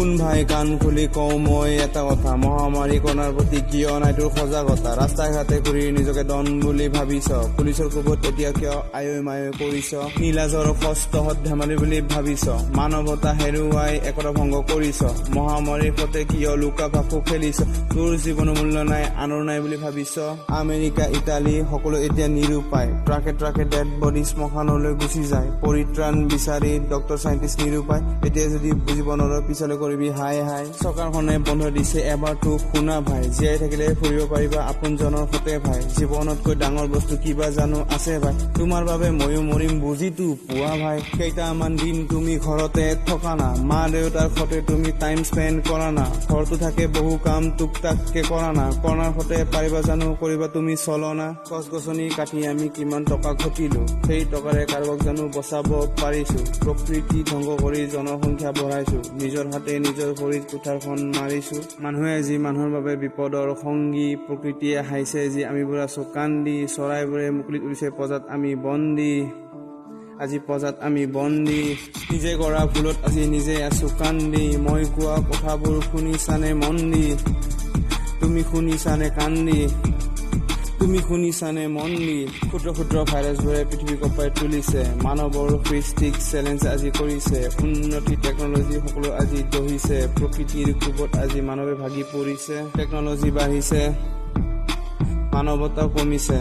শুন ভাই, কাণ খুলি কওঁ মই এটা কথা, মহামাৰী কৰোণাৰ প্ৰতি কিয় নাই তোৰ সজাগতা? ৰাস্তা ঘাটে ঘূৰি নিজকে ডন বুলি ভাবিছ, পুলিচৰ কোবত এতিয়া কিয় আয়ৈ মায়ৈ কৰিছ? নীলাজৰ কষ্টহত ধেমালি বুলি ভাবিছ, মানৱতা হেৰুৱাই একতা ভংগ কৰিছ। মহামাৰীৰ সতে কিয় লুকা ভাকু খেলিছ? তোৰ জীৱনৰ মূল্য নাই, আনৰ নাই বুলি ভাবিছ। আমেৰিকা, ইটালী সকলো এতিয়া নিৰূপায়, ট্ৰাকে ট্ৰাকে ডেড বডি শ্মশানলৈ গুচি যায়। পৰিত্ৰাণ বিচাৰি ডক্তৰ চাইণ্টিষ্ট নিৰূপায়। এতিয়া যদি বুজিব নোৱাৰ, পিছলৈ কৰিবি হাই হাই। চৰকাৰখনে বন্ধ দিছে এবাৰ তোক শুনা ভাই, জীয়াই থাকিলে ফুৰিব পাৰিবা আপোনজনৰ সতে ভাই। জীৱনতকৈ ডাঙৰ বস্তু কিবা জানো আছে ভাই? তোমাৰ বাবে ময়ো মৰিম বুজিতো পোৱা ভাই। কেইটামান দিন তুমি ঘৰতে থকা না, মা দেউতাৰ সতে তুমি টাইম স্পেণ্ড কৰা না। ঘৰতো থাকে বহু কাম টুক টাককে কৰা না, কৰোণাৰ সতে পাৰিবা জানো কৰিবা তুমি চলনা? গছ গছনি কাটি আমি কিমান টকা ঘটিলো, সেই টকাৰে কাৰোবাক জানো বচাব পাৰিছো? প্ৰকৃতি ধ্বংস কৰি জনসংখ্যা বঢ়াইছো, নিজৰ হাতে নিজৰ ভৰিত কুঠাৰখন মাৰিছো। মানুহে আজি মানুহৰ বাবে বিপদৰ সংগী, প্ৰকৃতিয়ে হাঁহিছে যি আমিবোৰ আছো কান্দি। চৰাইবোৰে মুকলিত উৰিছে, পজাত আমি বন্দী, আজি পজাত আমি বন্দী। নিজে কৰা ভুলত আজি নিজে আছো কান্দি। মই কোৱা কথাবোৰ শুনিছানে মন দি? তুমি শুনিছানে কান্দি? তুমি শুনিছানে মন দি? ক্ষুদ্ৰ ক্ষুদ্ৰ ভাইৰাছবোৰে পৃথিৱী কঁপাই তুলিছে, মানৱৰ সৃষ্টিক চেলেঞ্জ আজি কৰিছে। উন্নতি টেকনলজি সকলো আজি দহিছে, প্ৰকৃতিৰ কোবত আজি মানৱে ভাগি পৰিছে। টেকনলজি বাঢ়িছে, মানৱতা কমিছে,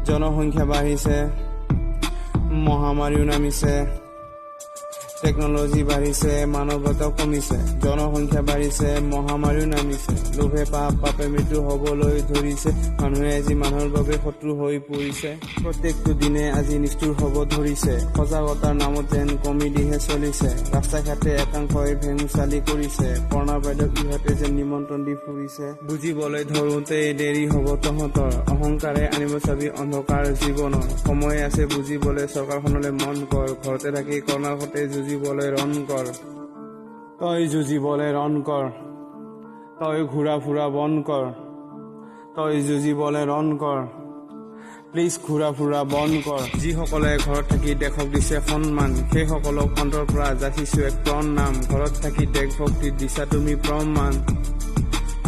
জনসংখ্যা বাঢ়িছে, মহামাৰীও নামিছে। টেকনলজি বাঢ়িছে, মানৱতা কমিছে, জনসংখ্যা বাঢ়িছে, মহামাৰীও নামিছে। লোভে পাপ, পাপে মৃত্যু হবলৈ ধৰিছে, মানুহে আজি মানুহৰ বাবে শত্ৰু হৈ পৰিছে। প্ৰত্যেকটো দিনে আজি নিষ্ঠুৰ হব ধৰিছে, সজাগতাৰ নামত যেন কমেডিহে চলিছে। ৰাস্তা ঘাটে একাংশই ভেঙুচালি কৰিছে, কৰোণা বাইদেউক ইহঁতে যেন নিমন্ত্ৰণ দি ফুৰিছে। বুজিবলৈ ধৰোঁতেই দেৰি হব তহঁতৰ, অহংকাৰে আনিব চাবি অন্ধকাৰ জীৱনৰ। সময় আছে বুজিবলৈ, চৰকাৰখনলৈ মন কৰ, ঘৰতে থাকি কৰোণাৰ সতে যুঁজিবলৈ ৰণ কৰ। তই যুঁজিবলৈ ৰণ কৰ, তই ঘূৰা ফুৰা বন্ধ কৰ, তই যুঁজিবলৈ ৰণ কৰ, প্লিজ ঘূৰা ফুৰা বন্ধ কৰ। যিসকলে ঘৰত থাকি দেশক দিছে সন্মান, সেইসকলক অন্তৰৰ পৰা যাচিছো এক প্ৰণাম। ঘৰত থাকি দেশভক্তি দিছা তুমি প্ৰমাণ,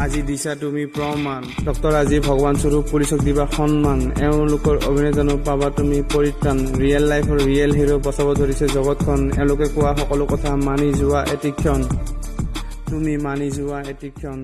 আজি দিছা তুমি প্ৰমাণ। ডক্তৰ আজি ভগৱান স্বৰূপ, পুলিচক দিবা সন্মান, এওঁলোকৰ অভিনয় জানো পাবা তুমি পৰিত্ৰাণ। ৰিয়েল লাইফৰ ৰিয়েল হিৰ' বচাব ধৰিছে জগতখন, এওঁলোকে কোৱা সকলো কথা মানি যোৱা এটি ক্ষণ, তুমি মানি যোৱা এটি ক্ষণ।